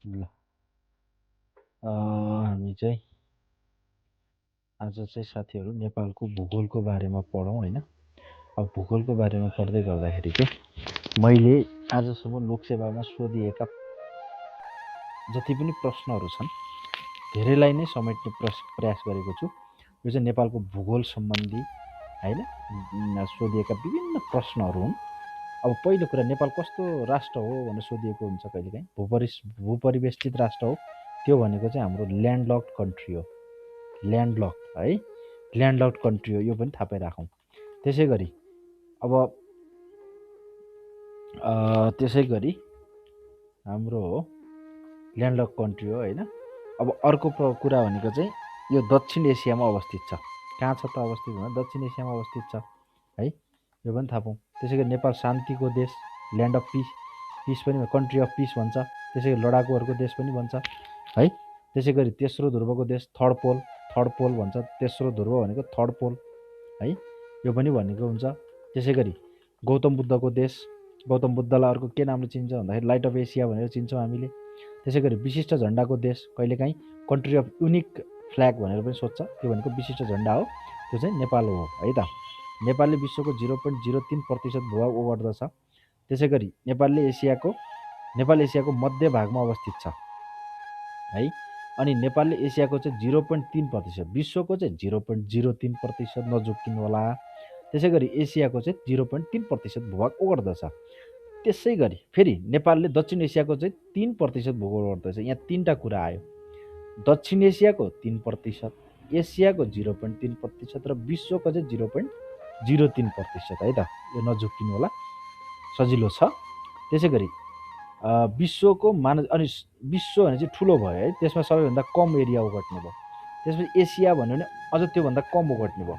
ल हामी चाहिँ आज चाहिँ साथीहरू नेपालको भूगोलको बारेमा पढौँ हैन। अब भूगोलको बारेमा पढ्दै गर्दाखेरि चाहिँ मैले आजसम्म लोकसेवामा सोधिएका जति पनि प्रश्नहरू छन् धेरैलाई नै समेट्ने प्रयास गरेको छु। यो चाहिँ नेपालको भूगोल सम्बन्धी हैन सोधिएका विभिन्न प्रश्नहरू हुन्। अब पहिलो कुरा नेपाल कस्तो राष्ट्र हो भनेर सोधिएको हुन्छ कहिलेकाहीँ। भूपरिवेष्टित राष्ट्र हो। त्यो भनेको चाहिँ हाम्रो ल्यान्डलक्ड कन्ट्री हो। ल्यान्डलक्ड है, ल्यान्डलक्ड कन्ट्री हो, यो पनि थाहा पाइराखौँ। त्यसै गरी हाम्रो ल्यान्डलक्ड कन्ट्री हो होइन। अब अर्को कुरा भनेको चाहिँ यो दक्षिण एसियामा अवस्थित छ। कहाँ छ त अवस्थित भन्दा दक्षिण एसियामा अवस्थित छ है, यो पनि थाहा पाऊँ। त्यसै गरी नेपाल शान्तिको देश, ल्यान्ड अफ पिस पनि, कन्ट्री अफ पिस भन्छ। त्यसै गरी लडाकुहरूको देश पनि भन्छ है। त्यसै गरी तेस्रो ध्रुवको देश, थर्ड पोल भन्छ। तेस्रो ध्रुव भनेको थर्ड पोल है, यो पनि भनेको हुन्छ। त्यसै गरी गौतम बुद्धको देश, गौतम बुद्धलाई अर्को के नामले चिन्छ भन्दाखेरि लाइट अफ एसिया भनेर चिन्छौँ हामीले। त्यसै गरी विशिष्ट झन्डाको देश, कहिलेकाहीँ कन्ट्री अफ युनिक फ्ल्याग भनेर पनि सोध्छ, त्यो भनेको विशिष्ट झन्डा हो, त्यो चाहिँ नेपाल हो है त। नेपालले विश्वको 0.03% भूभाग ओगट्दछ। त्यसै गरी नेपाल एसियाको मध्य भागमा अवस्थित छ है। अनि नेपालले एसियाको चाहिँ 0.3%, विश्वको चाहिँ 0.03% नझुक्किनु होला। त्यसै गरी एसियाको चाहिँ 0.3% भूभाग ओगट्दछ। त्यसै गरी फेरि नेपालले दक्षिण एसियाको चाहिँ 3% भूगोल ओगट्दछ। यहाँ तीनवटा कुरा आयो, दक्षिण एसियाको 3%, एसियाको 0.3% र विश्वको चाहिँ 0.03% है त। यो नझुक्किनु होला, सजिलो छ। त्यसै गरी विश्वको अनि विश्व भने चाहिँ ठुलो भयो है, त्यसमा सबैभन्दा कम एरिया ओगट्ने भयो। त्यसपछि एसिया भन्यो भने अझ त्योभन्दा कम ओगट्ने भयो,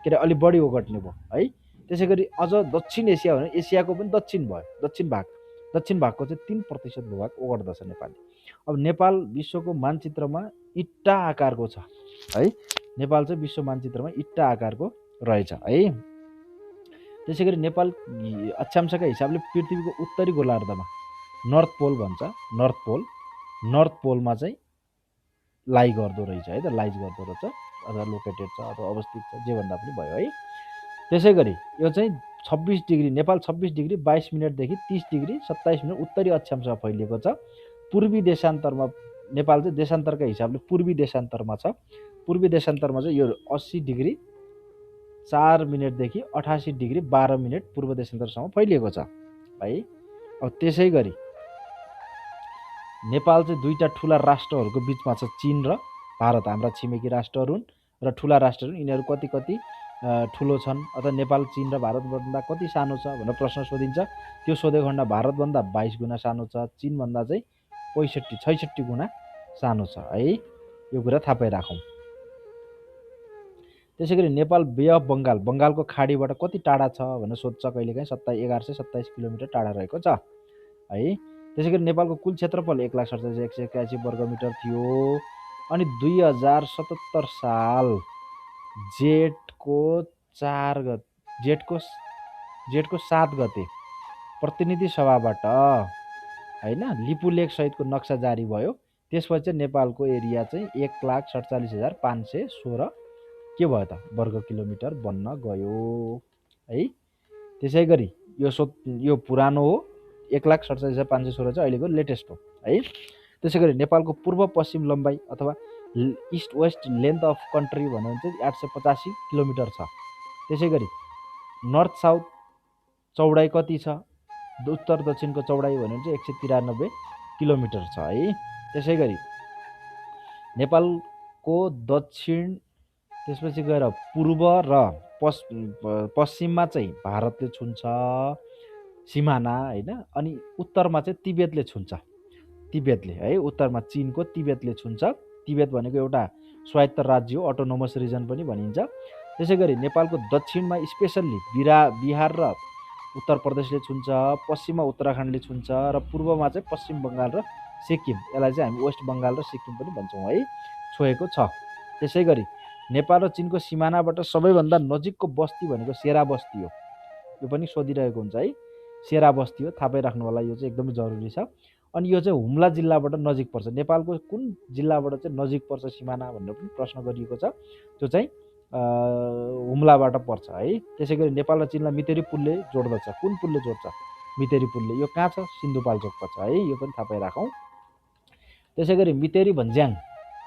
के अरे अलिक बढी ओगट्ने भयो है। त्यसै गरी अझ दक्षिण एसिया भने एसियाको पनि दक्षिण भयो, दक्षिण भागको चाहिँ 3% भूभाग ओगट्दछ नेपालले। अब नेपाल विश्वको मानचित्रमा इट्टा आकारको छ है। नेपाल चाहिँ विश्व मानचित्रमा इट्टा आकारको रहेछ है। त्यसै गरी नेपाल अक्षांशका हिसाबले पृथ्वीको उत्तरी गोलार्धमा नर्थ पोल भन्छ, नर्थ पोलमा चाहिँ लाइ गर्दो रहेछ है त, लाइज गर्दो रहेछ, अथवा लोकेटेड छ अथवा अवस्थित छ, जे भन्दा पनि भयो है। त्यसै गरी यो चाहिँ 26 डिग्री, नेपाल 26 डिग्री 22 मिनटदेखि 30 डिग्री 27 मिनट उत्तरी अक्षांशमा फैलिएको छ। पूर्वी देशान्तरमा नेपाल चाहिँ देशान्तरका हिसाबले पूर्वी देशान्तरमा छ। पूर्वी देशान्तरमा चाहिँ यो 80 डिग्री 4 मिनटदेखि 88 डिग्री 12 मिनट पूर्व देशान्तरसम्म फैलिएको छ है। अब त्यसै गरी नेपाल चाहिँ दुईटा ठुला राष्ट्रहरूको बिचमा छ, चीन र भारत, हाम्रा छिमेकी राष्ट्रहरू हुन् र ठुला राष्ट्रहरू। यिनीहरू कति कति ठुलो छन्, अथवा नेपाल चीन र भारतभन्दा कति सानो छ भनेर प्रश्न सोधिन्छ। त्यो सोधेको खण्ड भारतभन्दा 22 गुणा सानो छ, चीनभन्दा चाहिँ 66 गुणा सानो छ है। यो कुरा थाहा पाइराखौँ। त्यसै गरी नेपाल बे अफ बङ्गाल, बङ्गालको खाडीबाट कति टाढा छ भनेर सोध्छ कहिलेकाहीँ। 1127 किलोमिटर टाढा रहेको छ है। त्यसै गरी नेपालको कुल क्षेत्रफल 1,47,181 वर्गमिटर थियो। अनि 2077 साल जेठको 7 गते प्रतिनिधि सभाबाट होइन लिपुलेख सहितको नक्सा जारी भयो। त्यसपछि चाहिँ नेपालको एरिया चाहिँ 1,47,516 के भयो त वर्ग किलोमिटर बन्न गयो है। त्यसै गरी यो पुरानो हो, 1,47,516 चाहिँ अहिलेको लेटेस्ट हो है। त्यसै गरी नेपालको पूर्व पश्चिम लम्बाइ अथवा east west length of country भन्यो भने चाहिँ 885 किलोमिटर छ। त्यसै गरी नर्थ साउथ चौडाइ कति छ, उत्तर दक्षिणको चौडाइ भन्यो भने चाहिँ 193 किलोमिटर छ है। त्यसै गरी नेपालको दक्षिण, त्यसपछि गएर पूर्व र पश्चिममा चाहिँ भारतले छुन्छ सिमाना होइन। अनि उत्तरमा चाहिँ तिब्बतले छुन्छ, तिब्बतले है। उत्तरमा चीनको तिब्बतले छुन्छ। तिब्बत भनेको एउटा स्वायत्त राज्य हो, अटोनोमस रिजन पनि भनिन्छ। त्यसै गरी नेपालको दक्षिणमा स्पेसल्ली बिहार र उत्तर प्रदेशले छुन्छ, पश्चिममा उत्तराखण्डले छुन्छ र पूर्वमा चाहिँ पश्चिम बङ्गाल र सिक्किम, यसलाई चाहिँ हामी वेस्ट बङ्गाल र सिक्किम पनि भन्छौँ है, छोएको छ। त्यसै गरी नेपाल र चीनको सिमानाबाट सबैभन्दा नजिकको बस्ती भनेको सेरा बस्ती हो। यो पनि सोधिरहेको हुन्छ है, सेरा बस्ती हो, थाहा पाइराख्नु होला, यो चाहिँ एकदमै जरुरी छ। अनि यो चाहिँ हुम्ला जिल्लाबाट नजिक पर्छ। नेपालको कुन जिल्लाबाट चाहिँ नजिक पर्छ सिमाना भनेर पनि प्रश्न गरिएको छ। त्यो चाहिँ हुम्लाबाट पर्छ है। त्यसै गरी नेपाल र चीनलाई मितेरी पुलले जोड्दछ। कुन पुलले जोड्छ? मितेरी पुलले। यो कहाँ छ? सिन्धुपाल्चोक पर्छ है। यो पनि थाहा पाइराखौँ। त्यसै गरी मितेरी भन्ज्याङ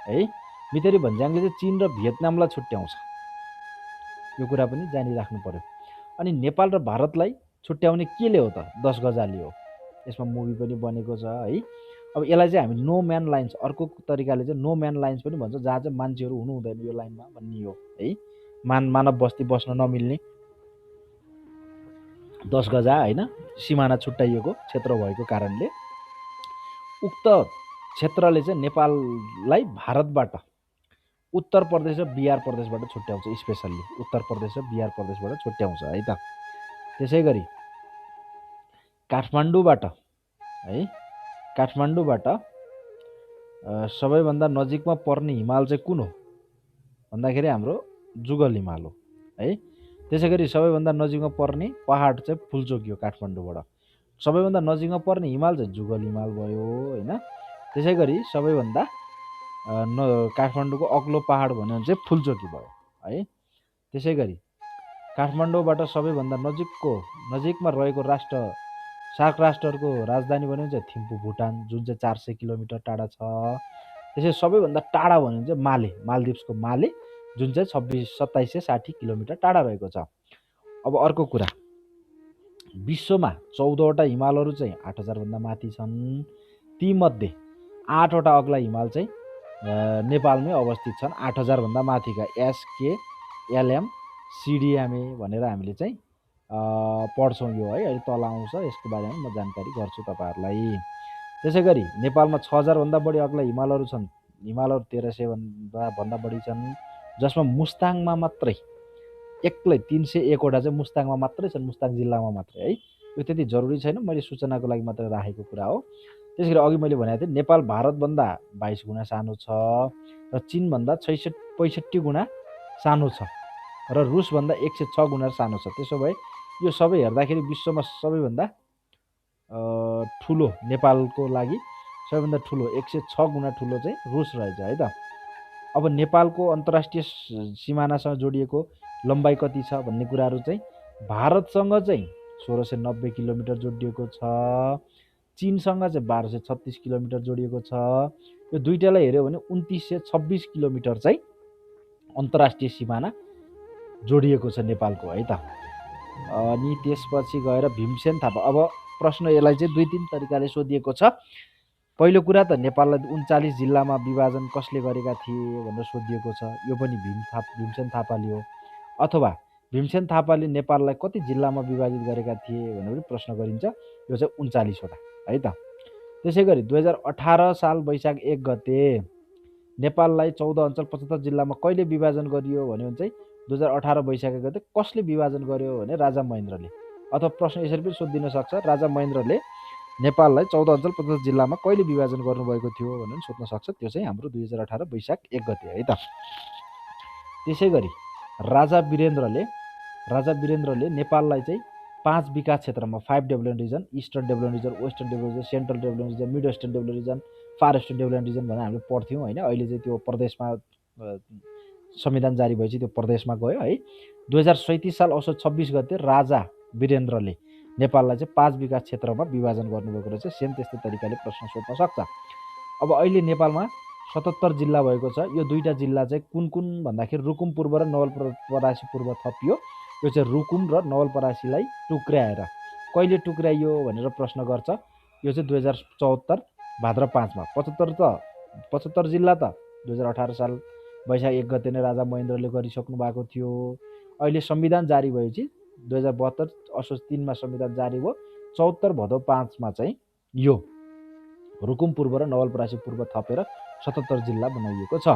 है, मितेरी भन्ज्याङले चाहिँ चीन र भियतनामलाई छुट्याउँछ। यो कुरा पनि जानिराख्नु पर्यो। अनि नेपाल र भारतलाई छुट्याउने केले हो त? 10 गजाले हो। यसमा मुभी पनि बनेको छ है। अब यसलाई चाहिँ हामी नो म्यान लाइन्स, अर्को तरिकाले चाहिँ नो म्यान लाइन्स पनि भन्छ, जहाँ चाहिँ मान्छेहरू हुनु हुँदैन यो लाइनमा भन्ने हो है। मानव बस्ती बस्न नमिल्ने 10 गजा होइन, सिमाना छुट्याइएको क्षेत्र भएको कारणले उक्त क्षेत्रले चाहिँ नेपाललाई भारतबाट उत्तर प्रदेश र बिहार प्रदेशबाट छुट्याउँछ। स्पेसल्ली उत्तर प्रदेश र बिहार प्रदेशबाट छुट्याउँछ है त। त्यसै गरी काठमाडौँबाट है, काठमाडौँबाट सबैभन्दा नजिकमा पर्ने हिमाल चाहिँ कुन हो भन्दाखेरि हाम्रो जुगल हिमाल हो है। त्यसै गरी सबैभन्दा नजिकमा पर्ने पहाड चाहिँ फुलचोकी हो काठमाडौँबाट। सबैभन्दा नजिकमा पर्ने हिमाल चाहिँ जुगल हिमाल भयो होइन। त्यसै गरी सबैभन्दा काठमाडौँको अग्लो पहाड भन्यो भने चाहिँ फुलचोकी भयो है। त्यसै गरी काठमाडौँबाट सबैभन्दा नजिकमा रहेको राष्ट्र, सार्क राष्ट्रहरूको राजधानी भन्यो भने चाहिँ थिम्पू भुटान, जुन चाहिँ 400 किलोमिटर टाढा छ। त्यसै सबैभन्दा टाढा भन्यो भने चाहिँ माले, मालदिप्सको माले, जुन चाहिँ 2760 किलोमिटर टाढा रहेको छ। अब अर्को कुरा, विश्वमा 14वटा हिमालहरू चाहिँ 8000 भन्दा माथि छन्। तीमध्ये 8वटा अग्ला हिमाल चाहिँ नेपालमै अवस्थित छन्। 8000 भन्दा माथिका SKLM CDMA भनेर हामीले चाहिँ पढ्छौँ यो है। अहिले तल आउँछ, यसको बारेमा म जानकारी गर्छु तपाईँहरूलाई। त्यसै गरी नेपालमा 6000 भन्दा बढी अग्ला हिमालहरू छन्। हिमालहरू 1300 भन्दा बढी छन्, जसमा मुस्ताङमा मात्रै एक्लै 301वटा चाहिँ मुस्ताङमा मात्रै छन्, मुस्ताङ जिल्लामा मात्रै है। यो त्यति जरुरी छैन, मैले सूचनाको लागि मात्र राखेको कुरा हो। त्यसै गरी अघि मैले भनेको थिएँ नेपाल भारतभन्दा 22 गुणा सानो छ र चीनभन्दा 65 गुणा सानो छ र रुसभन्दा 106 गुणा सानो छ। त्यसो भए यो सबै हेर्दाखेरि विश्वमा सबैभन्दा ठुलो, नेपालको लागि सबैभन्दा ठुलो 106 गुणा ठुलो चाहिँ रुस रहेछ है त। अब नेपालको अन्तर्राष्ट्रिय सिमानासँग जोडिएको लम्बाइ कति छ भन्ने कुराहरू चाहिँ भारतसँग चाहिँ 1690 किलोमिटर जोडिएको छ, चीनसँग चाहिँ 1236 किलोमिटर जोडिएको छ। यो दुईटालाई हेऱ्यो भने 2926 किलोमिटर चाहिँ अन्तर्राष्ट्रिय सिमाना जोडिएको छ नेपालको है त। अनि त्यसपछि गएर भीमसेन थापा। अब प्रश्न यसलाई चाहिँ 2-3 तरिकाले सोधिएको छ। पहिलो कुरा त नेपाललाई 39 जिल्लामा विभाजन कसले गरेका थिए भनेर सोधिएको छ। यो पनि भीमसेन थापाले हो। अथवा भीमसेन थापाले नेपाललाई कति जिल्लामा विभाजित गरेका थिए भनेर पनि प्रश्न गरिन्छ। यो चाहिँ 39वटा है त। त्यसै गरी 2018 साल वैशाख 1 गते नेपाललाई 14 अञ्चल 75 जिल्लामा कहिले विभाजन गरियो भन्यो भने चाहिँ 2018 वैशाख 1 गते कसले विभाजन गर्यो भने राजा महेन्द्रले। अथवा प्रश्न यसरी पनि सोधिन सक्छ, राजा महेन्द्रले नेपाललाई 14 अञ्चल 75 जिल्लामा कहिले विभाजन गर्नुभएको थियो भनेर सोध्न सक्छ। त्यो चाहिँ हाम्रो 2018 वैशाख 1 गते है त। त्यसै गरी राजा वीरेन्द्रले नेपाललाई चाहिँ 5 विकास क्षेत्रमा 5 development region, eastern development region, western development region, central development region, mid western development region, far western development region भनेर हामीले पढ्थ्यौँ होइन। अहिले चाहिँ त्यो प्रदेशमा संविधान जारी भएपछि त्यो प्रदेशमा गयो है। 2037 साल असोज 26 गते राजा वीरेन्द्रले नेपाललाई चाहिँ 5 विकास क्षेत्रमा विभाजन गर्नुभएको रहेछ। सेम त्यस्तै तरिकाले प्रश्न सोध्न सक्छ। अब अहिले नेपालमा 77 जिल्ला भएको छ। यो दुईटा जिल्ला चाहिँ कुन भन्दाखेरि रुकुम पूर्व र नवलपरासी पूर्व थपियो। यो चाहिँ रुकुम र नवलपरासीलाई टुक्र्याएर कहिले टुक्र्याइयो भनेर प्रश्न गर्छ। यो चाहिँ 2074 भाद्र 5 मा। 75 जिल्ला त 2018 साल वैशाख 1 गते नै राजा महेन्द्रले गरिसक्नु भएको थियो। अहिले संविधान जारी भएपछि 2072 असोज 3 मा संविधान जारी भयो। 74 भदौ 5 मा चाहिँ यो रुकुम पूर्व र नवलपरासी पूर्व थपेर 77 जिल्ला बनाइएको छ।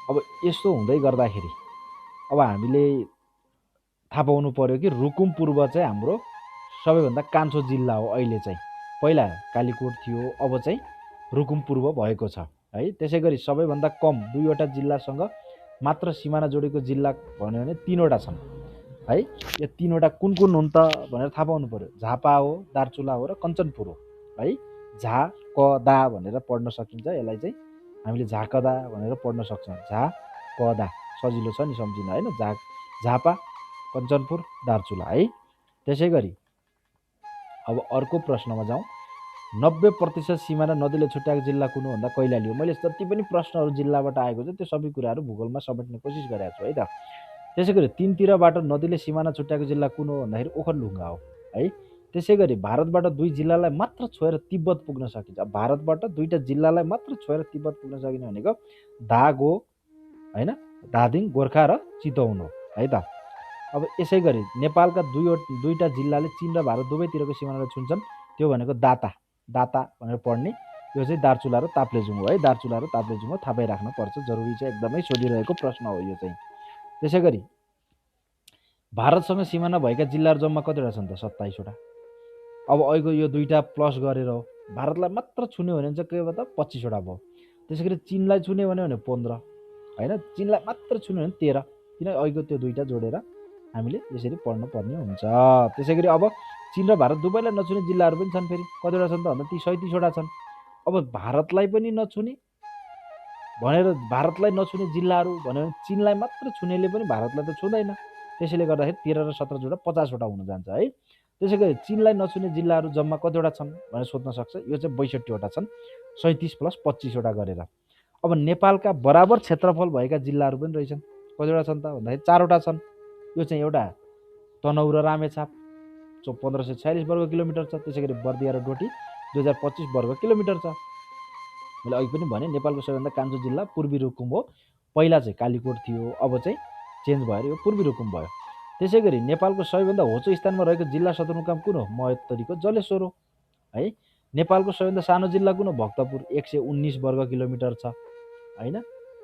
अब यस्तो हुँदै गर्दाखेरि अब हामीले थाहा पाउनु पर्यो कि रुकुम पूर्व चाहिँ हाम्रो सबैभन्दा कान्छो जिल्ला हो अहिले चाहिँ। पहिला कालीकोट थियो, अब चाहिँ रुकुम पूर्व भएको छ है। त्यसै गरी सबैभन्दा कम 2वटा जिल्लासँग मात्र सिमाना जोडेको जिल्ला भन्यो भने 3वटा छन् है। यो 3वटा कुन हुन् त भनेर थाहा पाउनु पर्यो। झापा हो, दार्चुला हो र कञ्चनपुर हो है। क दा भनेर पढ्न सकिन्छ। यसलाई चाहिँ हामीले झाकदा भनेर पढ्न सक्छौँ। झा क दा सजिलो छ नि सम्झिन होइन। झापा, कञ्चनपुर, दार्चुला है। त्यसै गरी अब अर्को प्रश्नमा जाउँ। 90% सिमाना नदीले छुट्याएको जिल्ला कुन हो भन्दा कैलाली हो। मैले जति पनि प्रश्नहरू जिल्लाबाट आएको छ त्यो सबै कुराहरू भूगोलमा समेट्ने कोसिस गरेको छु है त। त्यसै गरी तीनतिरबाट नदीले सिमाना छुट्याएको जिल्ला कुन हो भन्दाखेरि ओखलढुङ्गा हो है। त्यसै गरी भारतबाट 2 जिल्लालाई मात्र छोएर तिब्बत पुग्न सकिन्छ। भारतबाट 2टा जिल्लालाई मात्र छोएर तिब्बत पुग्न सकिने भनेको दाग हो होइन, धादिङ, गोर्खा र चितवन हो है त। अब यसै गरी नेपालका 2टा जिल्लाले चीन र भारत दुवैतिरको सिमानालाई छुन्छन्। त्यो भनेको दाता भनेर पढ्ने। यो चाहिँ दार्चुला र ताप्लेजुङ हो है। दार्चुला र ताप्लेजुङ हो, थाहा पाइराख्न पर्छ, जरुरी चाहिँ एकदमै सोधिरहेको प्रश्न हो यो चाहिँ। त्यसै गरी भारतसँग सिमाना भएका जिल्लाहरू जम्मा कतिवटा छन् त? 27 वटा। अब अहिलेको यो 2टा प्लस गरेर हो। भारतलाई मात्र छुने भने चाहिँ के भयो त? 25 वटा भयो। त्यसै गरी चीनलाई छुने भने 15 होइन, चीनलाई मात्र छुने भने 13। किन अहिलेको त्यो 2टा जोडेर हामीले यसरी पढ्नु पर्ने हुन्छ। त्यसै गरी अब चीन र भारत दुवैलाई नछुने जिल्लाहरू पनि छन्। फेरि कतिवटा छन् त भन्दा ती 37 वटा छन्। अब भारतलाई पनि नछुने भनेर भारतलाई नछुने जिल्लाहरू भन्यो भने चीनलाई मात्र छुनेले पनि भारतलाई त छुँदैन। त्यसैले गर्दाखेरि 13 र 17 जोडा 50 वटा हुन जान्छ है। त्यसै गरी चीनलाई नछुने जिल्लाहरू जम्मा कतिवटा छन् भनेर सोध्न सक्छ। यो चाहिँ 62 वटा छन्, 37 + 25 वटा गरेर। अब नेपालका बराबर क्षेत्रफल भएका जिल्लाहरू पनि रहेछन्। कतिवटा छन् त भन्दाखेरि 4 वटा छन्। यो चाहिँ एउटा तनहुँ र रामेछाप 1546 वर्ग किलोमिटर छ। त्यसै गरी बर्दिया र डोटी 2025 वर्ग किलोमिटर छ। मैले अघि पनि भने नेपालको सबैभन्दा कान्छो जिल्ला पूर्वी रुकुम हो। पहिला चाहिँ कालीकोट थियो, अब चाहिँ चेन्ज भएर यो पूर्वी रुकुम भयो। त्यसै गरी नेपालको सबैभन्दा होचो स्थानमा रहेको जिल्ला सदरमुकाम कुन हो? महोत्तरीको जलेश्वर हो है। नेपालको सबैभन्दा सानो जिल्ला कुन हो? भक्तपुर 119 वर्ग किलोमिटर छ होइन।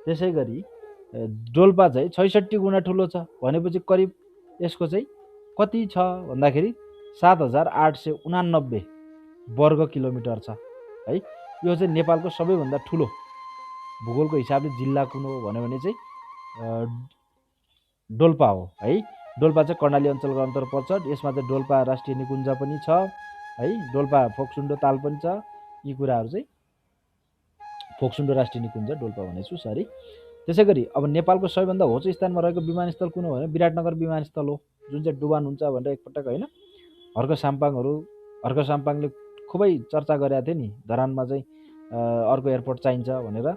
त्यसै गरी डोल्पा चाहिँ 66 गुणा ठुलो छ भनेपछि करिब यसको चाहिँ कति छ भन्दाखेरि 7889 वर्ग किलोमिटर छ है। यो चाहिँ नेपालको सबैभन्दा ठुलो भूगोलको हिसाबले जिल्ला कुन हो भन्यो भने चाहिँ डोल्पा हो है। डोल्पा चाहिँ कर्णाली अञ्चलको अन्तर्गत पर्छ। यसमा चाहिँ डोल्पा राष्ट्रिय निकुञ्ज पनि छ है। डोल्पा फोक्सुन्डो ताल पनि छ। यी कुराहरू चाहिँ फोक्सुन्डो राष्ट्रिय निकुञ्ज डोल्पा भनेछु, सरी। त्यसै गरी अब नेपालको सबैभन्दा होचो स्थानमा रहेको विमानस्थल कुन हो भने विराटनगर विमानस्थल हो, जुन चाहिँ डुबान हुन्छ भनेर एकपटक होइन हर्क साम्पाङले खुबै चर्चा गरेका थिए नि, धरानमा चाहिँ अर्को एयरपोर्ट चाहिन्छ भनेर।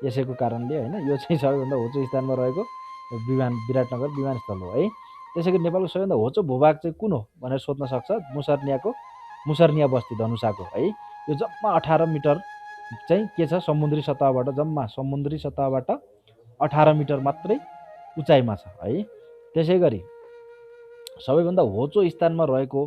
यसैको कारणले होइन यो चाहिँ सबैभन्दा होचो स्थानमा रहेको विराटनगर विमानस्थल हो है। त्यसै गरी नेपालको सबैभन्दा होचो भूभाग चाहिँ कुन हो भनेर सोध्न सक्छ। मुसर्निया बस्ती धनुषाको है। यो जम्मा 18 मिटर चाहिँ के छ? समुद्री सतहबाट जम्मा समुद्री सतहबाट 18 मिटर मात्रै उचाइमा छ है। त्यसै गरी सबैभन्दा होचो स्थानमा रहेको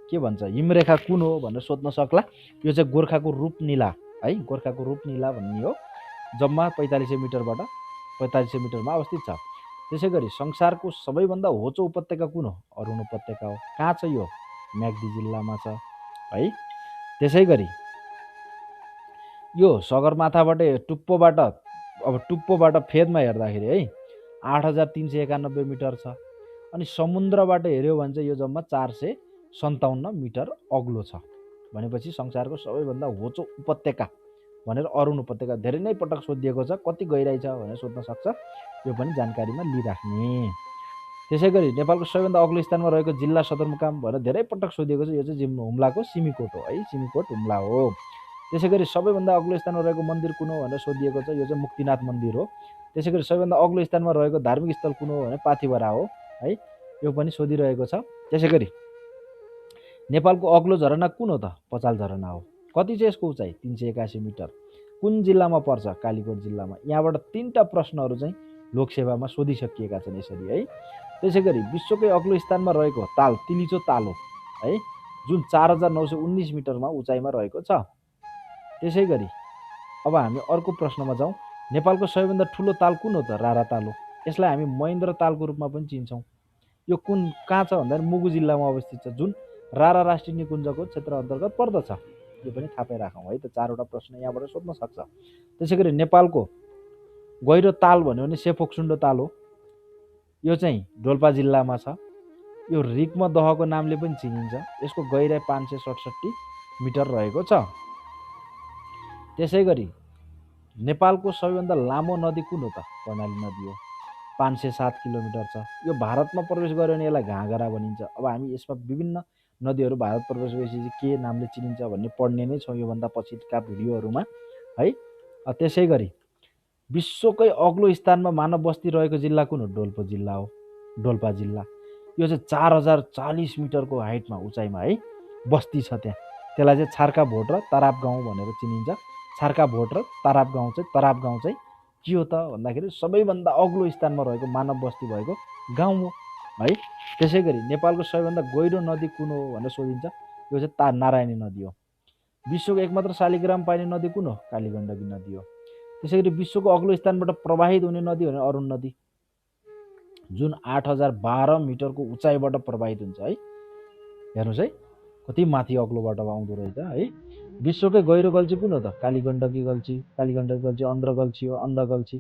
के भन्छ हिमरेखा कुन हो भनेर सोध्न सक्ला। यो चाहिँ गोर्खाको रूपनीला है। गोर्खाको रूपनीला भन्ने हो, जम्मा 4500 मिटरमा अवस्थित छ। त्यसै गरी संसारको सबैभन्दा होचो उपत्यका कुन हो? अरुण उपत्यका हो। कहाँ छ यो? म्याग्दी जिल्लामा छ है। त्यसै गरी यो सगरमाथाबाट टुप्पोबाट फेदमा हेर्दाखेरि है 8391 मिटर छ। अनि समुद्रबाट हेऱ्यो भने चाहिँ यो जम्मा 457 मिटर अग्लो छ। भनेपछि संसारको सबैभन्दा होचो उपत्यका भनेर अरुण उपत्यका धेरै नै पटक सोधिएको छ। कति गहिराइ छ भनेर सोध्न सक्छ, यो पनि जानकारीमा लिइराख्ने। त्यसै गरी नेपालको सबैभन्दा अग्लो स्थानमा रहेको जिल्ला सदरमुकाम भनेर धेरै पटक सोधिएको छ। यो चाहिँ हुम्लाको सिमीकोट हो है। सिमीकोट हुम्ला हो। त्यसै गरी सबैभन्दा अग्लो स्थानमा रहेको मन्दिर कुन हो भनेर सोधिएको छ। यो चाहिँ मुक्तिनाथ मन्दिर हो। त्यसै गरी सबैभन्दा अग्लो स्थानमा रहेको धार्मिक स्थल कुन हो भने पाथिभरा हो है। यो पनि सोधिरहेको छ। त्यसै गरी नेपालको अग्लो झरना कुन हो त? पचाल झरना हो। कति चाहिँ यसको उचाइ? 381 मिटर। कुन जिल्लामा पर्छ? कालीकोट जिल्लामा। यहाँबाट 3टा प्रश्नहरू चाहिँ लोकसेवामा सोधिसकिएका छन् यसरी है। त्यसै गरी विश्वकै अग्लो स्थानमा रहेको ताल तिलिचो ताल हो है, जुन 4919 मिटरमा उचाइमा रहेको छ। त्यसै गरी अब हामी अर्को प्रश्नमा जाउँ। नेपालको सबैभन्दा ठुलो ताल कुन हो त? रारा ताल हो। यसलाई हामी महेन्द्र तालको रूपमा पनि चिन्छौँ। यो कहाँ छ भन्दा मुगु जिल्लामा अवस्थित छ, जुन रारा राष्ट्रिय निकुञ्जको क्षेत्र अन्तर्गत पर्दछ। यो पनि थाहा पाइराखौँ है त। 4वटा प्रश्न यहाँबाट सोध्न सक्छ। त्यसै गरी नेपालको गहिरो ताल भन्यो भने सेफोक्सुन्डो ताल हो। यो चाहिँ डोल्पा जिल्लामा छ। यो रिक्म दहको नामले पनि चिनिन्छ। यसको गहिराई 567 मिटर रहेको छ। त्यसै गरी नेपालको सबैभन्दा लामो नदी कुन हो त? कर्णाली नदी हो, 507 किलोमिटर छ। यो भारतमा प्रवेश गर्यो भने यसलाई घागरा भनिन्छ। अब हामी यसमा विभिन्न नदीहरू भारत प्रवेश गरेपछि के नामले चिनिन्छ भन्ने पढ्ने नै छौँ योभन्दा पछिका भिडियोहरूमा है। त्यसै गरी विश्वकै अग्लो स्थानमा मानव बस्ती रहेको जिल्ला कुन हो? डोल्पा जिल्ला हो, डोल्पा जिल्ला। यो चाहिँ 4040 मिटरको हाइटमा, उचाइमा है बस्ती छ त्यहाँ। त्यसलाई चाहिँ छार्का भोट र तराप गाउँ भनेर चिनिन्छ। छार्का भोट र तराप गाउँ चाहिँ के हो त भन्दाखेरि सबैभन्दा अग्लो स्थानमा रहेको मानव बस्ती भएको गाउँ हो है। त्यसै गरी नेपालको सबैभन्दा गहिरो नदी कुन हो भनेर सोधिन्छ। यो चाहिँ नारायणी नदी हो। विश्वको एकमात्र शालिग्राम पाइने नदी कुन हो? कालीगण्डकी नदी हो। त्यसै गरी विश्वको अग्लो स्थानबाट प्रवाहित हुने नदी भने अरुण नदी, जुन 8012 मिटरको उचाइबाट प्रवाहित हुन्छ है। हेर्नुहोस् है कति माथि अग्लोबाट आउँदो रहेछ है। विश्वकै गहिरो गल्छी कुन हो त? कालीगण्डकी गल्छी। कालीगण्डकी गल्छी अन्ध्र गल्छी हो, अन्ध गल्छी।